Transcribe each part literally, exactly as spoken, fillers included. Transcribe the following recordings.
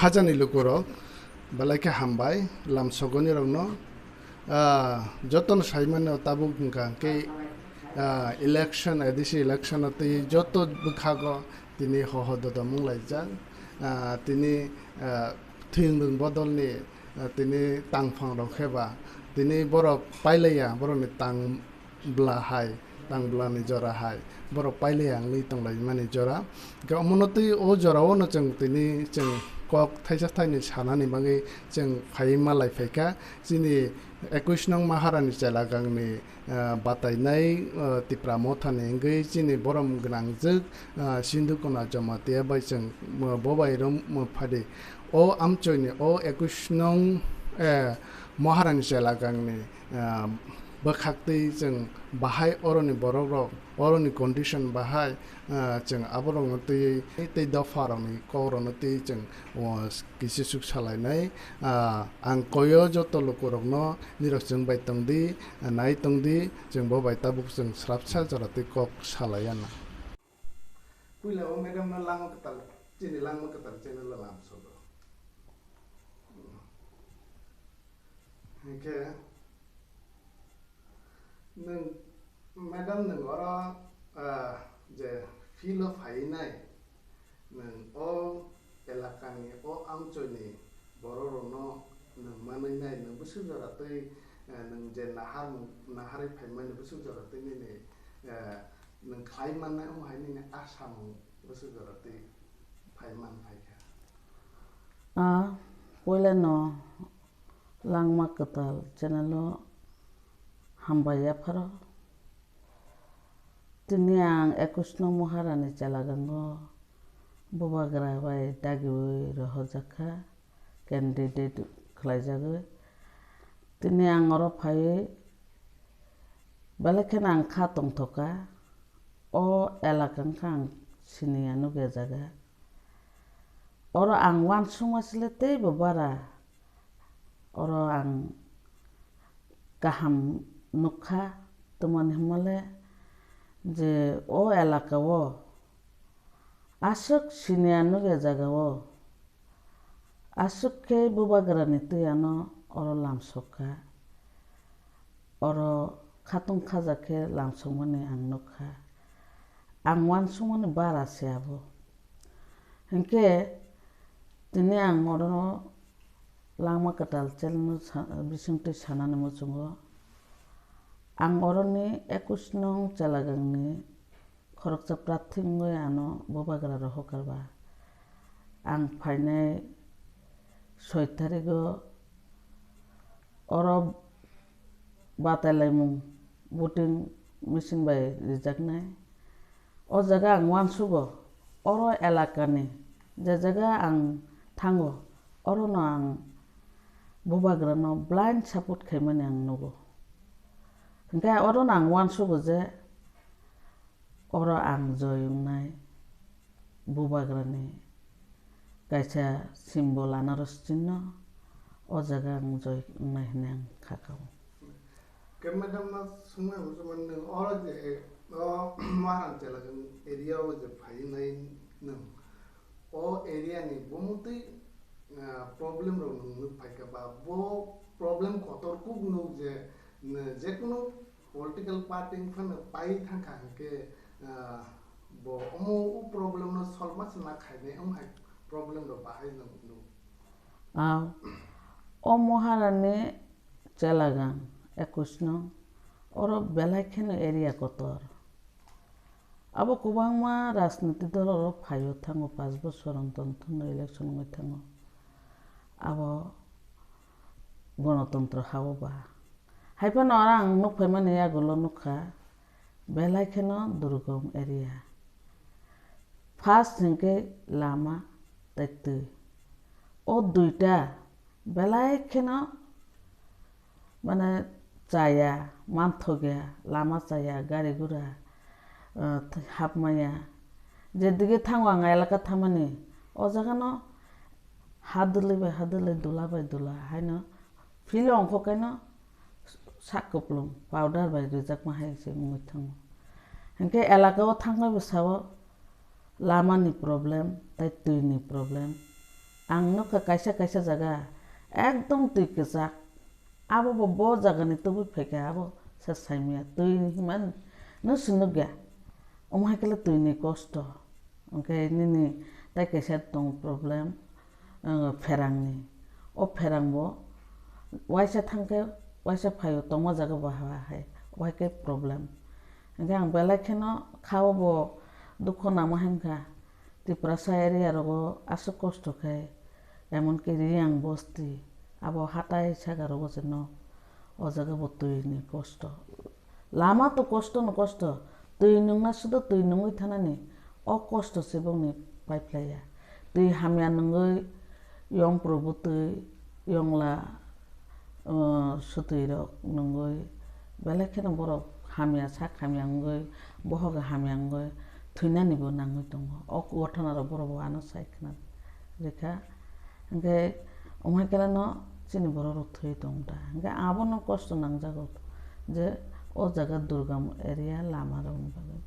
Hajani lukurok, belai khe hambai, lamsogonirokno, ah, jotono saimano tabuk hwnkha khe, ah, election, A D C election-o twi joto bwkhago tini hoho dodom wnglaijak. Ah, tini, ah, thwng rwng bodolni, ah, tini tangphang rok khe ba, tini borok pailaiya, borokni tang bwla hai, tang bwlani jora hai, borok pailaiya wngwi tonglaimani jora. Hwnkhe omono twi o jorao no chwng tini chwng kok thaisa thainwi sanani bagwi chwng phaiwi malai phaikha. Chini ekush nong Maharani Chelagangni, ah, batainai, ah, Tipra Mothani wngwi chini borom gwnangjwk, ah, Sindhu Kuna Jamatia bai chwng, ah, bobai rom, ah, phadi. O amchoini o ekush nong, eh, Maharani Chelagangni, ah, bwkhaktwi chwng bahai oroni borokrok, oroni condition bahai, ah, chwng aborokno twiwi tei dopharokni kokrokno twiwi chwng, o, kisisuk salainai. Ah, ang koyo joto lukurokno nirok chwng bai tongdi, ah, nai tongdi, chwng bo bai tabuk chwng srapsa jora twi kok salaiya na. Puila o madam no langma kwtal, chini langma kwtal channel o lamsogo. Hwnkhe nwng, madam, nwng oro, ah, je field o phainai, nwng o elakani, o amchoini bororokno nwng manwi nai, nwng bwswk jora twi, eh, nwng je nahar, naharwi phaimani bwswk jora twi nini, eh, nwng khlai mannai, omo hai nini asamung bwswk jora twi phai man phaikha. A, puilano Langma Kwtal channel o hambai yapharo. Tini ang ekush nong Maharani Chelagango bubagra bai dagiwi rohorjakha, candidate khlaijagwi. Tini ang oro phaiwi belai kheno ang kha tongthokha. O elaka wngkha ang siniya nukya jaga. Oro ang uansukma sile teibo bara. Oro ang kaham nukha, tamoni hwnmale je o elaka o aswk siniya nukya jaga o aswk khe bubagrani twi ano oro lamsokha. Oro khatung khaja khe lamsokmani ang nukha. Ang uansukmani bara se abo. Hinkhe tini ang oro Langma Kwtal channel no sa-, bisingtwi sanani muchungo. Ang oroni ekush nong Chelagangni khoroksa prathi wngwi ano bubagra rohorkha ba. Ang phainai soi tarigo oro batailaimung voting machine bai rijaknai. O jaga ang uansugo, oro elakani je jaga ang thango, orono ang bubagrano blind support khaimani ang nugo. Hinkhe orono ang uansugo je oro ang joi wngnai, bubagrani kaisa symbol anaros chinno, o jaga ang joi wngnai hwnwi ang kha kao. Khe madam no swngmani muchungmani nwng oro je, o Maharani Chelagang area o je phainai nwng, o area ni bumutwi, ah, problem rok nwng nuk phaikha ba bo problem kotor kuk nuk je, n-, jekunu political party wngphano pai thangkha hinkhe, ah, bo omo o problem no solve ma se ma khainai, omo hai problem rok bahai no nuk. Ah, o Maharani Chelagang ekush nong, oro belai kheno area kotor. Abo kwbangma rajniti dol oro phaio thango, panch bosor ontor ontor no election wngwi thango. Abo gonotontro ha-o ba. Haiphano oro ang nukphaimani yagulo nukha, belai kheno durgom area. First hinkhe lama tei twi. O duita belai kheno mane chaya, manthokya, lama chaya, gari gura, ah, hapmaya. Jedige thango ang elaka thamani, o jagano hadwlwi bai hadwlwi, dula bai dula haino philo ongkho kaino sak kuplung powder bai rijakma hai se wngwi thango. Hinkhe elaka o thangnai bwsao lamani problem tei twini problem, Ang nukha kaisa kaisa jaga ekdom twi kwchak. Abo bo, bo jagani tubui phaikha, abo se saimanya twi hinmani no se nukya. Omo hai khe twini kosto. Hwnkhe nini tai kaisa tong problem, uh, pherangni. O pherang bo waisa thangkhe waisa phaio tongma jaga bo ha hai. O hai khe problem. Hwnkhe ang belai kheno kha o bo dukho nangma hinkha. Tiprasa area rogo aswk kosto khe, emonki Riyang bosti, abo hatai saka rogo se nok, o jaga bo twi ni kosto. Lama to kosto no kosto, twi nungna sudo twi nungwi thanani, o kosto se bongni paiphlaiya. Twi hamya nungwi yong probutwi, yongla, uh, sutwi rok nungwi belai kheno borok hamya sak hamya wngwi bohogo hamya wngwi thwinani bo nangwi tongo. O gotona rok borok bo ano sai khna rikha. Hwnkhe omo hai khe no chini borok rok thwi tong ta. Hwnkhe abono kosto nangjago je o jaga Durgam area lama rokni bagwi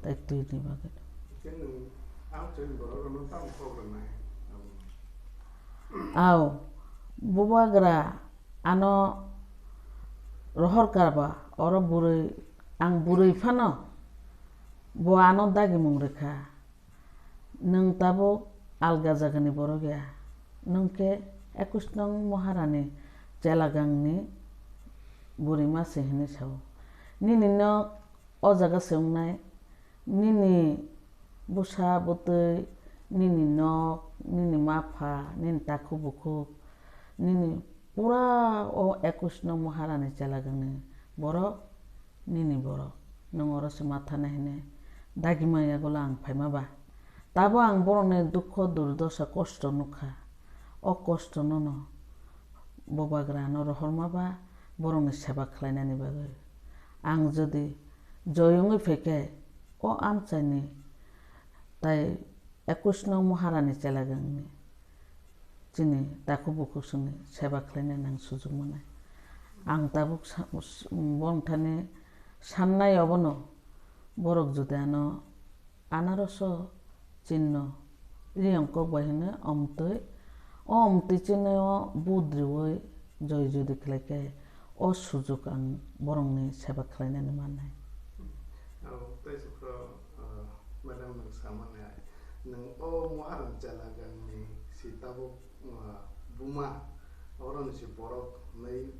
tei twi ni bagwi. Hwnkhe nwng amchaini borok rokno tamo kok rwnai? Aw, bubagra ano rohor karba, oro bwrwi, ang bwrwi phano bo ano dagimung rwkha. Nwng tabuk alga jagani borok ya, nwng khe ekus nong Maharani Chelagangni bwrwima se hwnwi sao. Nini nok o jaga se wngnai, nini bwsa bwtwi, nini nok, nini mapha, nini takhuk bukhuk, nini pura o ekus nong Maharani Chelagangni borok, nini borok. Nwng oro se ma thana hwnwi dagima yagulo ang phaima ba. Tabo ang borokni dukho durdosa kosto nukha. O kosto nono bubagra ano rohorma ba borokni seba khlainani bagwi. Ang jodi joi wngwi phaikhe o amchaini tai ekus nong Maharani Chelagangni chini takhuk bukhuk songni seba khlainani ang sujuk manai. Ang tabuk sa-, bongthani sannai obono borok jodi ano anaroso chinno riyong kok bai hwnwi omtwi, o omtwi chinno budriwi joi jodi khlaikhe o sujuk ang borokni seba khlainani mannai. Abo tei sukro, ah, madam nwng samani ai. Nwng o Maharani Chelagangni si tabuk, ah, buma, oroni si borok nwi,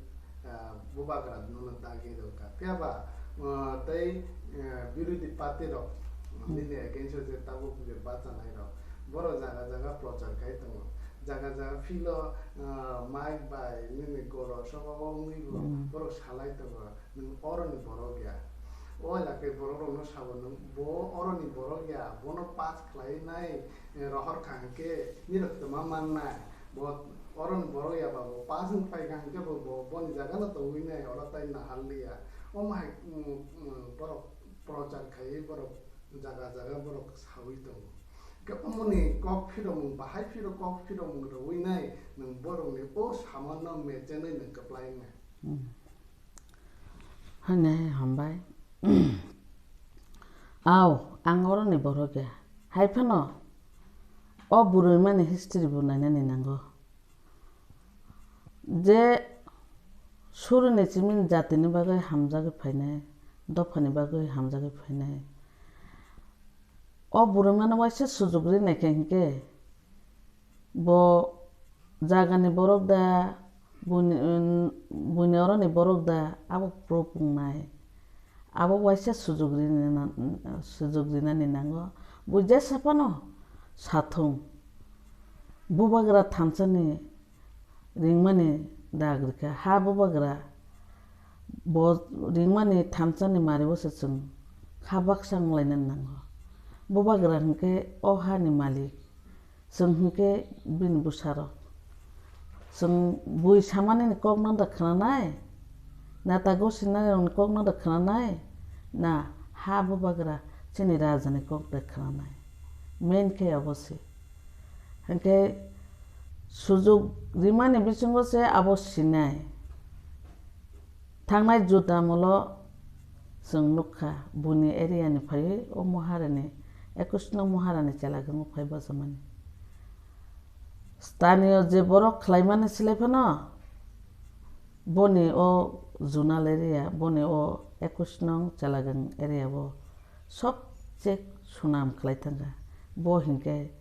ah, bubagra nono dagi rwkha. Phiya ba, ah, tei, ah, birodhi party rok, hmm, nini against o je tabuk je bachanai rok, borok jaga jaga prochar khai tongo. Jaga jaga philo, ah, mic bai nini goro sobo wngwi bo, hmm, borok salai tongo. Nwng oroni borok ya. O ela khe borok rokno sabo nwng, bo oroni borok ya, bono pass khlai nai, eh, rohor kha hwnkhe nirok twma mannai. Bo oroni borok ya ba, bo pass wng phai kha hwnkhe bo, bo boni jaga no tongwi nai, oro tai nahar liya. Omo hai, mm, mm, borok prochar khaiwi borok jaga jaga borok sawi tongo. Hwnkhe omoni kok phiromung, bahai phiro kok phiromung rwui nai, nwng borokni o samano mechenwi nwng kwplai wngnai. Hmm. Hwnwi hambai. Aw, ang oroni borok ya. Hai phano o bwrwimani history bo nainani nango. Je surini chimini jatini bagwi hamjagwi phainai, dophani bagwi hamjagwi phainai. O bwrwimano waisa sujuk rinai khe hinkhe bo jagani borok da, buini, buini oroni borok da, abo pro pungnai. Abo waisa sujuk rini na-, sujuk rinani nango. Bo jesa phano sathung. Bubagra thansani ringmani dag rikha. Ha bubagra bo ringmani thansani maribo se chwng kha baksa wnglainani nango. Bubagra hinkhe o hani malik. Chwng hinkhe bini bwsarok. Chwng bui samanini kokno da khwnanai, na ta gosinani rokni kokno da khwnanai, na ha bubagra chini rajani kok da khwnanai. Main khe abo se. Hinkhe sujuk rimani bisingo se abo sinai. Thangnai juda amolo chwng nukha, buini area ni phaiwi o Maharani, ekus nong Maharani chela gwngo phai bachomani. Tanio je borok khlaimani slai phano, boni o zonal area, boni o ekush nong Chelagang area o sobse sunam khlai thangkha. Bo hinkhe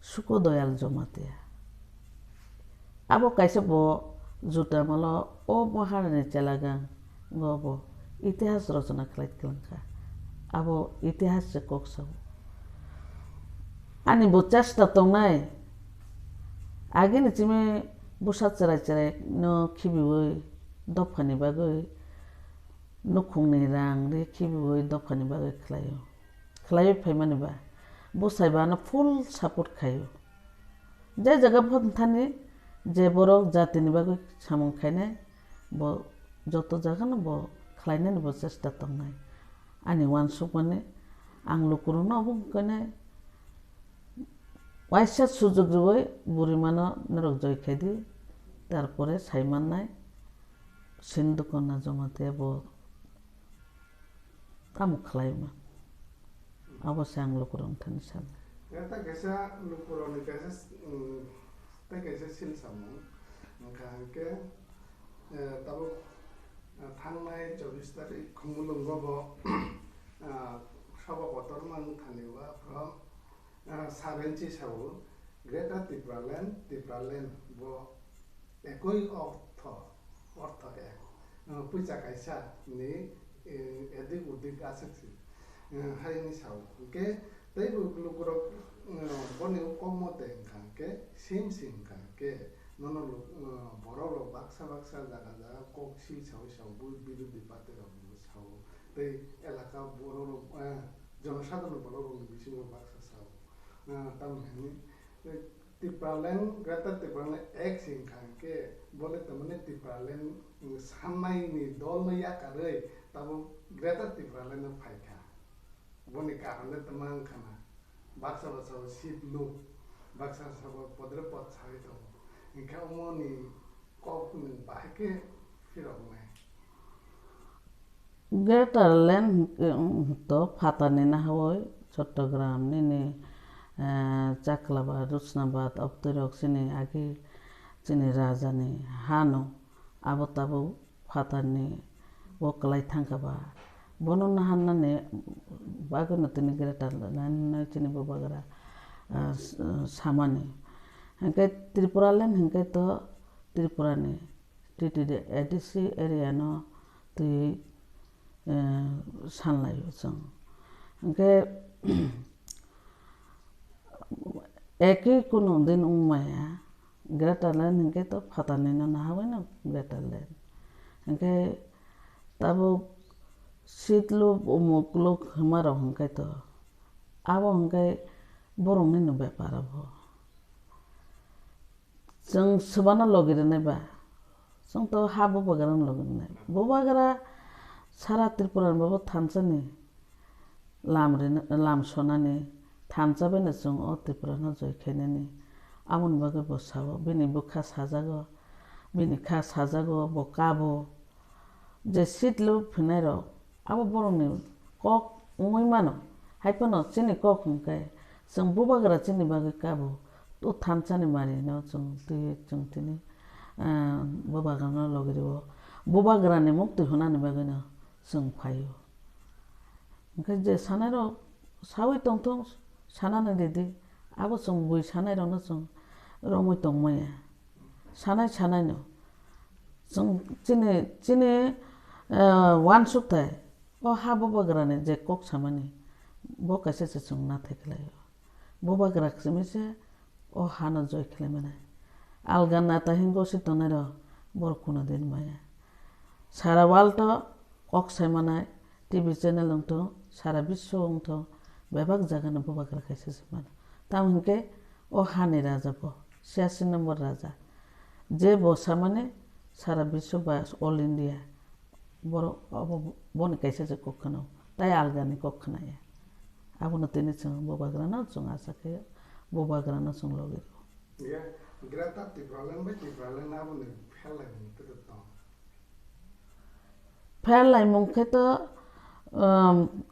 Sukodoyal Jomatia. Abo kaisa bo juta malo o bo harani Chelagang go bo itihas rochona khlai twlangkha. Abo itihas se kok sao. Ani bo chesta tongnai. Agini chimi bwsa chwrai chwrai no khibiwi dophani bagwi nukhungni rang ri khibiwi dophani bagwi khlaio. Khlaiwi phaimani ba bwsai ba ano full support khaio. Je jaga phan thani je borok jatini bagwi samung khainai bo joto jaga no bo khlainani bo chesta tongnai. Ani uansukmani ang lukurokno obo wngkhainai waisa sujuk riwi burimano norok joi khaidi, tarpore saimannai Sindhu Kanya Jamatia bo tamo khlaima. Abo se ang lukurok thani sana. Tei kaisa lukurokni kaisa, mm, tei kaisa sil samung wngkha hwnkhe, eh, tabuk, eh, thangnai chobbish tarik Khumulwngo bo, ah, soba kotorma wngthani o aphuru, ah, Sir N C sao, Greater Tipraland, Tipraland bo ekoi ortho, ortho ek. Uh, puisa kaisa ni, eh, edik udik aswk si, uh, hai ni sao. Hwnkhe tei bo lukurok, uh, boni kok mote wngkha hwnkhe sim sim wngkha hwnkhe nono luk-, uh, borok rok baksa baksa jaga jaga kok si sao sao bo birodhi party rok bo sao tei elaka borok rok, uh, jonosadharon borok rok ni bisingo baksa sao. Uh, tamoni hwnwi, eh, Tipraland, Greater Tipraland Act se wngkha hwnkhe, bole tamani Tipraland, mm, sannaini dolno yakarwi tabuk Greater Tipraland no phaikha. Boni karon le tama wngkha na, baksa baksa o seat lu, baksa baksa o podre pod sawi tongo. Hwnkhe omoni kok nwng bahai khe phiroknai. Greater Land hwnkhe, um, to phatarni nahawi Chattogram nini, eh, Chaklabad, Rushnabad, obtwirok chini agi chini rajani hano abo tabuk phatarni o kwlai thangkha ba. Bono nahannani bagwino tini Greater Land hinwi chini bubagra, ah, s-, samani. Hwnkhe Tripura Land hwnkhe to Tripurani T T D A D C area no twi, eh, sanlaio chwng. Hwnkhe eki kunu din wngmaya Greater Land hwnkhe to phatarni no nahawi no Greater Land. Hwnkhe tabuk seat lu umuk lu hwnmarok hwnkhe to abo hwnkhe borokni no bepar abo. Chwng swbano logi rwnai ba, chwng to ha bubagrano logi rwnai. Bubagra sara Tripura ni babu thansa ni lam rina-, lam sonani thansa bai no chwng o Tripura no joi khainani. Aboni bagwi bo sao, bini bwkha sajago, bini kha sajago, bo kabo. Je seat lu phinai rok, abo borokni kok wngwi mano. Hai phano chini kok hwnkhe, chwng bubagra chini bagwi kabo, o thansa ni mari no chwng twi, chwng tini, ah, bubagra no logi rio. Bubagra ni muktwi hwnani bagwi no chwng phaio. Hwnkhe je sanai rok sawi tongthung, sanani ridi, abo chwng bui sanai rok no chwng romwi tongmaya. Sanai sanai no. Chwng chini, chini, eh, uansukthai, o ha bubagrani je kok samani, bo kaisa se chwng nathai khlaio. Bubagra simi se o hano joi khlai mani. Alga nata hingo se tongnai rok borok kuno din maya. Sara world o kok sai manai, T V channel wngthung, sara biswo wngthung, bebak jaga no bubagra kaisa se mano. Tamo hinkhe o hani raja bo, siyasi number raja. Je bo samani sara biswo ba all India, borok obo boni kaisa se kok khna, tai algani kok khna ya. Abono tini chwng bubagrano chwng asa khe bubagrano chwng logi rw. Ya, Greater Tipraland bai Tipraland aboni pherlaimung tei tong. Pherlaimung khe to, um,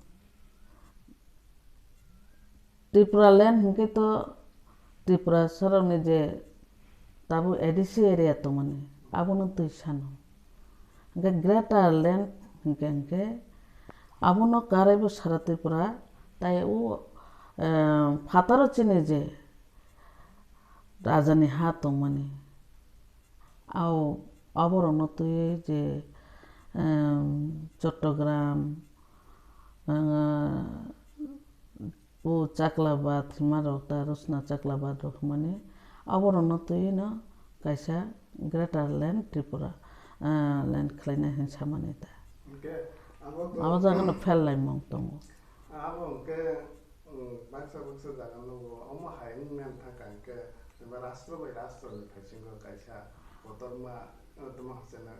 Tripura land hinkhe to Tripura sarokni je tabuk A D C area tongmani, abono twi sano. Hwnkhe greater land hwnkhe, hwnkhe abono karaibo sara Tripura, tai o, eh, phataro chini je rajani ha tongmani, ao aborokno twiwi je, eh, Chattogram, eh, O chakla bath hwnma rok ta, rosna chakla bath rok hwnmani, aborokno twiwi no kaisa greater land Tripura, ah, land khlainai hwn samani ta. Hwnkhe abo to Abo jaga no phel laimung tongo. Abo hwnkhe, um, baksa baksa jaga no bo omo hai wng nang thangkha hwnkhe, jenepa rastro bai rastro ni phaisingo kaisa kotorma, uh, tamo hacheno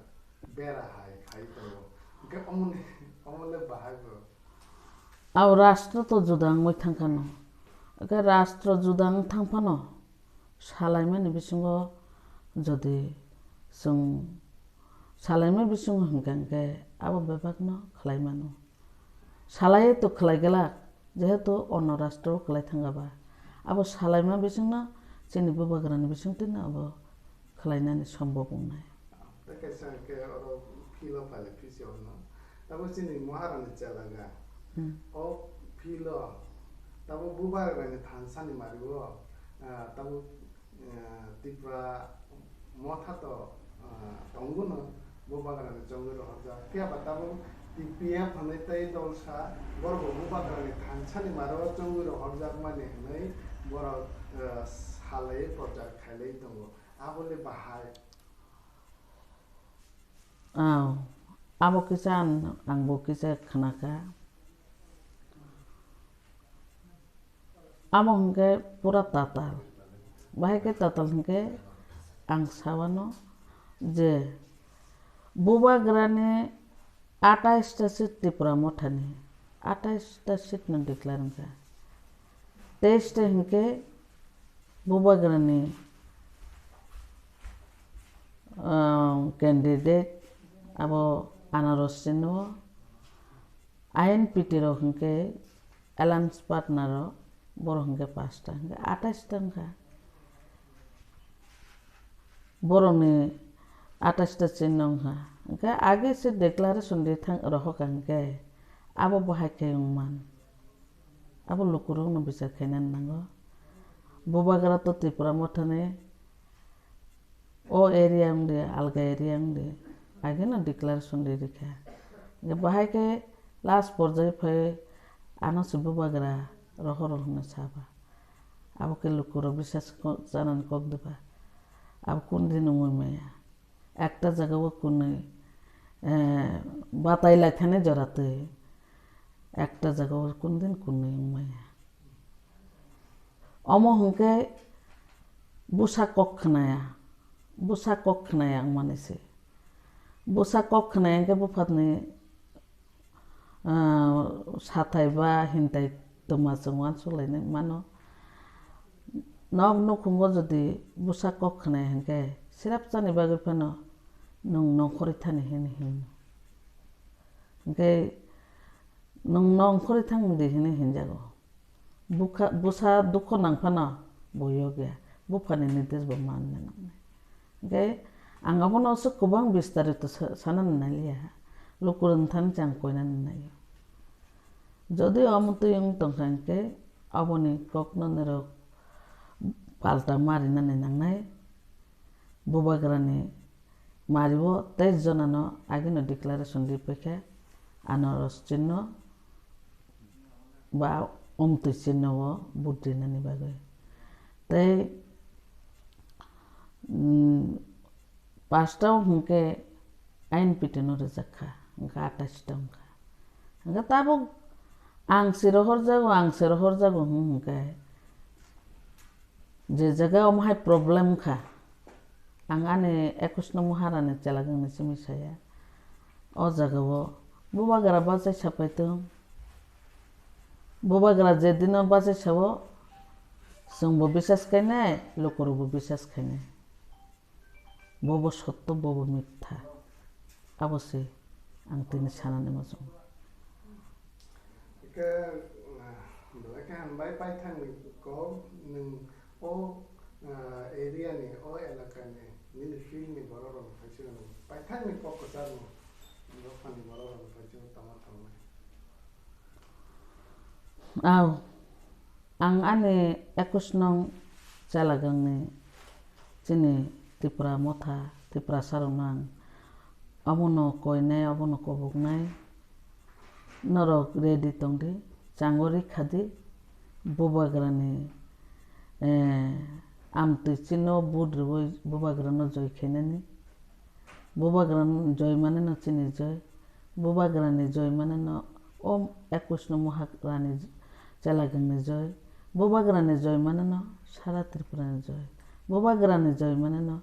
bera hai phai tongo. Hwnkhe omoni, omoni bahai bo. Abo rastro to juda wngwi thangkha no. Hwnkhe rastro juda wng thang phano salaimani bisingo jodi chwng salaima bisingo hwnkha hwnkhe abo bebakno khlai mano. Salai to khlai glak, jehetu ono rastro khlai thangkha ba. Abo salaima bisingno chini bubagrani bisingtwino abo khlainani sombok wngnai. Tei kaisa hwnkhe oro philo phailai phisi ono. Tabuk chini Maharani chelaga. Hmm. O philo tabuk bubagrani thansani mario, ah, tabuk, ah, Tripura motha to, ah, tongo no bubagrani chongwi rohorjak. Phiya ba tabuk T P F hwnwi tei dol sa borok bo bubagrani thansani mario chongwi rohorjak mani hwnwi borok, ah, salai prochar khailai tongo. Abole bahai. Aw, abo kisa ang, ang bo kisa khna kha. Amo hwnkhe pura tatal. Bahai khe tatal hwnkhe ang sawano je bubagrani atais ta seat Tipra Mothani, atais ta seat no declare wngkha. Teis ta hwnkhe bubagrani, ah, candidate abo Anaros Chinno, I N P T rok hwnkhe alliance partner rok, borok hwnkhe pasta, hwnkhe atais ta wngkha. Borokni atais ta chinno wngkha. Hwnkhe age se declaration di thang rohorkha hwnkhe abo bo hai khe wngman. Abo lukurokno bichar khainani nango. Bubagra to Tipra Mothani o area wngdi, alga area wngdi, ageno declaration di rikha. Hwnkhe bahai khe last porjai phai ano se bubagra rohoro hwnwi saba. Abo khe lukurok bisas ko-, chanani kok diba? Abo kundin wngwi maya. Ekta jagao kunui, eh, batai lai thani jora twi. Ekta jagao kundin kunui wng maya. Omo hwnkhe bwsa kok khnaya. Bwsa kok khnaya wngmani se. Bwsa kok khnaya hwnkhe buphatni ah, sathai ba hintai twma chwng uansuk lainai mano. Nok nukhungo jodi bwsa kok khnai hinkhe, sirap chani bagwi phano nwng nongkhorwi thani hini hino. Hinkhe nwng nongkhorwi thang di hini hinjago. Bukha-, bwsa dukho nang phano bo yokya, buphani nirdesh bo manna nangnai. Hinkhe ang abono aswk kwbang bistarito sa-, sanani naliya, lukurokni thani se ang koinani naio. Jodi omo twi wng tongkha hinkhe aboni kokno norok palta marinani nangnai, bubagrani mario teis jonano agino declaration ripaikha, Anaros Chinno ba Omtwi Chinno o vote rinani bagwi. Tei, mm, pasta o hwnkhe I N P T no rwjakha, hwnkhe atais ta wngkha. Hwnkhe tabuk ang se rohorjago, ang se rohorjago hwn hwnkhe, je jaga omo hai problem kha, ang ani ekus no Maharani chela gangni simi saya. O jaga o bubagra bachai sapai tong. Bubagra je dino bachai sao, chwng bo bisas khainai, lukurok bo bisas khainai. Bobo sotto, bobo mitha. Abo se ang tini sanani muchungo. Hwnkhe, ah, belai khe hambai paithakni kok, nwng o ah, area ni, o elaka ni, nini field ni borok rok ni phaisingo nang paithak ni kok kwchar no, dophani borok rok ni phaisingo tama thangnai. Au, ang ani ekus nong chela gangni chini Tipra motha, Tiprasa rokno ang obono koinai, obono koboknai, norok ready tongdi, chango rikha di, bubagrani, eh, amtwi chino vote rwui bubagrano joi khainani. Bubagrani joi maneno chini joi. Bubagrani joi maneno o ekus no mohak rani chela gangni joi. Bubagrani joi maneno sara Tripurani joi. Bubagrani joi maneno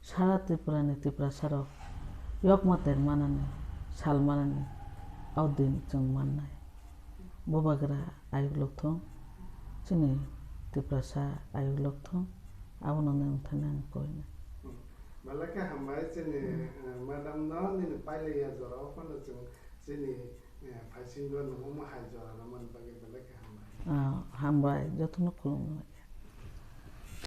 sara Tripurani Tiprasarok yokma ter manani, sal manani o din chwng mannai. Bubagra ayuk lok thung, chini Tiprasa ayuk lok thung, abono nwng thani ang koinai. Belai khe hambai chini, eh, madam no nini pailaiya jora o phano chwng chini, eh, phaisingo nung omo hai jora rwmani bagwi belai khe hambai. Ah, hambai, jotono khulumnai.